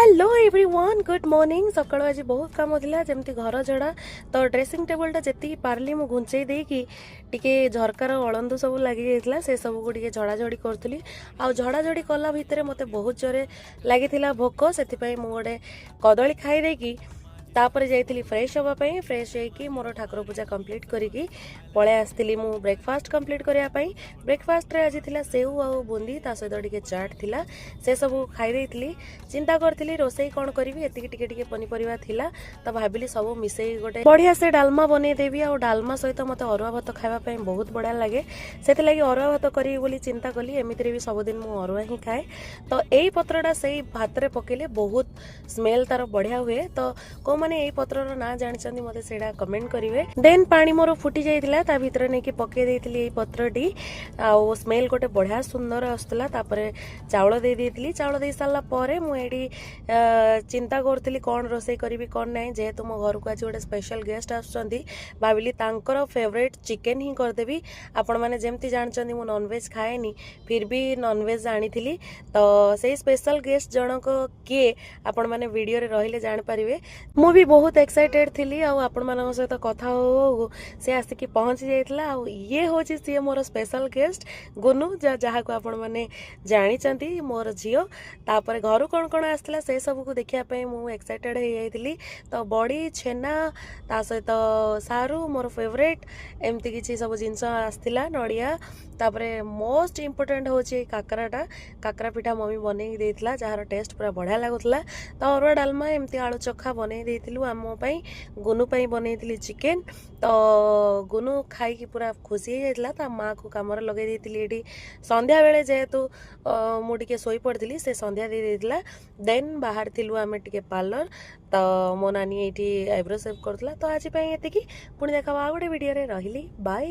Hello everyone, good morning. ସକାଳୁ ଆଜି ବହୁତ କାମ ଥିଲା, ଯେମିତି ଘର ଝଡ଼ା। ତ ଡ୍ରେସିଂ ଟେବୁଲଟା ଯେତିକି ପାରିଲି ମୁଁ ଘୁଞ୍ଚେଇ ଦେଇକି ଟିକେ ଝରକାର ଅଳନ୍ଧୁ ସବୁ ଲାଗିଯାଇଥିଲା, ସେ ସବୁକୁ ଟିକେ ଝଡ଼ାଝଡ଼ି କରୁଥିଲି। ଆଉ ଝଡ଼ାଝଡ଼ି କଲା ଭିତରେ ମୋତେ ବହୁତ ଜୋରେ ଲାଗିଥିଲା ଭୋକ। ସେଥିପାଇଁ ମୁଁ ଗୋଟେ କଦଳୀ ଖାଇ ଦେଇକି ତାପରେ ଯାଇଥିଲି ଫ୍ରେଶ୍ ହେବା ପାଇଁ। ଫ୍ରେଶ୍ ହେଇକି ମୋର ଠାକୁର ପୂଜା କମ୍ପ୍ଲିଟ୍ କରିକି ପଳେଇ ଆସିଥିଲି ମୁଁ ବ୍ରେକଫାଷ୍ଟ କମ୍ପ୍ଲିଟ୍ କରିବା ପାଇଁ। ବ୍ରେକଫାଷ୍ଟରେ ଆଜି ଥିଲା ସେଉ ଆଉ ବୁନ୍ଦି, ତା ସହିତ ଟିକେ ଚାଟ୍ ଥିଲା, ସେସବୁ ଖାଇ ଦେଇଥିଲି। ଚିନ୍ତା କରିଥିଲି ରୋଷେଇ କ'ଣ କରିବି। ଏତିକି ଟିକେ ଟିକେ ପନିପରିବା ଥିଲା, ତ ଭାବିଲି ସବୁ ମିଶେଇ ଗୋଟେ ବଢ଼ିଆ ସେ ଡାଲମା ବନେଇଦେବି। ଆଉ ଡାଲମା ସହିତ ମୋତେ ଅରୁଆ ଭାତ ଖାଇବା ପାଇଁ ବହୁତ ବଢ଼ିଆ ଲାଗେ, ସେଥିଲାଗି ଅରୁଆ ଭାତ କରିବି ବୋଲି ଚିନ୍ତା କଲି। ଏମିତିରେ ବି ସବୁଦିନ ମୁଁ ଅରୁଆ ହିଁ ଖାଏ। ତ ଏଇ ପତ୍ରଟା ସେଇ ଭାତରେ ପକେଇଲେ ବହୁତ ସ୍ମେଲ୍ ତାର ବଢ଼ିଆ ହୁଏ। ତ କେଉଁମାନେ ଏଇ ପତ୍ରର ନାଁ ଜାଣିଛନ୍ତି, ମୋତେ ସେଇଟା କମେଣ୍ଟ କରିବେ। ଦେନ୍ ପାଣି ମୋର ଫୁଟି ଯାଇଥିଲା, ତା ଭିତରେ ନେଇକି ପକେଇ ଦେଇଥିଲି ଏଇ ପତ୍ରଟି ଆଉ ସ୍ମେଲ୍ ଗୋଟେ ବଢ଼ିଆ ସୁନ୍ଦର ଆସୁଥିଲା। ତାପରେ ଚାଉଳ ଦେଇ ଦେଇଥିଲି। ଚାଉଳ ଦେଇ ସାରିଲା ପରେ ମୁଁ ଏଇଠି ଚିନ୍ତା କରୁଥିଲି କ'ଣ ରୋଷେଇ କରିବି, କ'ଣ ନାହିଁ। ଯେହେତୁ ମୋ ଘରକୁ ଆଜି ଗୋଟେ ସ୍ପେଶାଲ ଗେଷ୍ଟ ଆସୁଛନ୍ତି, ଭାବିଲି ତାଙ୍କର ଫେଭରେଟ୍ ଚିକେନ୍ ହିଁ କରିଦେବି। ଆପଣମାନେ ଯେମିତି ଜାଣିଛନ୍ତି, ମୁଁ ନନଭେଜ୍ ଖାଏନି, ଫିର୍ ବି ନନଭେଜ୍ ଆଣିଥିଲି। ତ ସେଇ ସ୍ପେଶାଲ ଗେଷ୍ଟ ଜଣକ କିଏ, ଆପଣମାନେ ଭିଡ଼ିଓରେ ରହିଲେ ଜାଣିପାରିବେ। ମୁଁ ବି ବହୁତ ଏକ୍ସାଇଟେଡ୍ ଥିଲି ଆଉ ଆପଣମାନଙ୍କ ସହିତ କଥା ହଉ ହଉ ସେ ଆସିକି ପହଞ୍ଚି ଯାଇଥିଲା। ଆଉ ଇଏ ହେଉଛି ସିଏ, ମୋର ସ୍ପେଶାଲ ଗେଷ୍ଟ ଗୁନୁ, ଯାହାକୁ ଆପଣମାନେ ଜାଣିଛନ୍ତି, ମୋର ଝିଅ। ତାପରେ ଘରୁ କ'ଣ କ'ଣ ଆସିଥିଲା, ସେ ସବୁକୁ ଦେଖିବା ପାଇଁ ମୁଁ ଏକ୍ସାଇଟେଡ୍ ହେଇଯାଇଥିଲି। ତ ବଡ଼ି, ଛେନା, ତା ସହିତ ସାରୁ ମୋର ଫେଭରେଟ୍, ଏମିତି କିଛି ସବୁ ଜିନିଷ ଆସିଥିଲା, ନଡ଼ିଆ। ତାପରେ ମୋଷ୍ଟ ଇମ୍ପୋର୍ଟାଣ୍ଟ ହେଉଛି କାକରାଟା। କାକରା ପିଠା ମମି ବନେଇକି ଦେଇଥିଲା, ଯାହାର ଟେଷ୍ଟ ପୁରା ବଢ଼ିଆ ଲାଗୁଥିଲା। ତ ଅରୁଆ, ଡାଲମା, ଏମିତି ଆଳୁ ଚୋଖା ବନେଇ ଦେଇଥିଲୁ ଆମ ପାଇଁ। ଗୁନୁ ପାଇଁ ବନେଇଥିଲି ଚିକେନ୍। ତ ଗୁନୁ ଖାଇକି ପୁରା ଖୁସି ହେଇଯାଇଥିଲା। ତା ମାଆକୁ କାମରେ ଲଗେଇ ଦେଇଥିଲି ଏଇଠି। ସନ୍ଧ୍ୟାବେଳେ ଯେହେତୁ ମୁଁ ଟିକେ ଶୋଇପଡ଼ିଥିଲି, ସେ ସନ୍ଧ୍ୟା ଦେଇ ଦେଇଥିଲା। ଦେନ୍ ବାହାରିଥିଲୁ ଆମେ ଟିକେ ପାର୍ଲର। ତ ମୋ ନାନୀ ଏଇଠି ଆଇବ୍ରୋ ସେଭ୍ କରୁଥିଲା। ତ ଆଜି ପାଇଁ ଏତିକି। ପୁଣି ଦେଖା ଆଉ ଗୋଟେ ଭିଡ଼ିଓରେ। ରହିଲି, ବାଇ।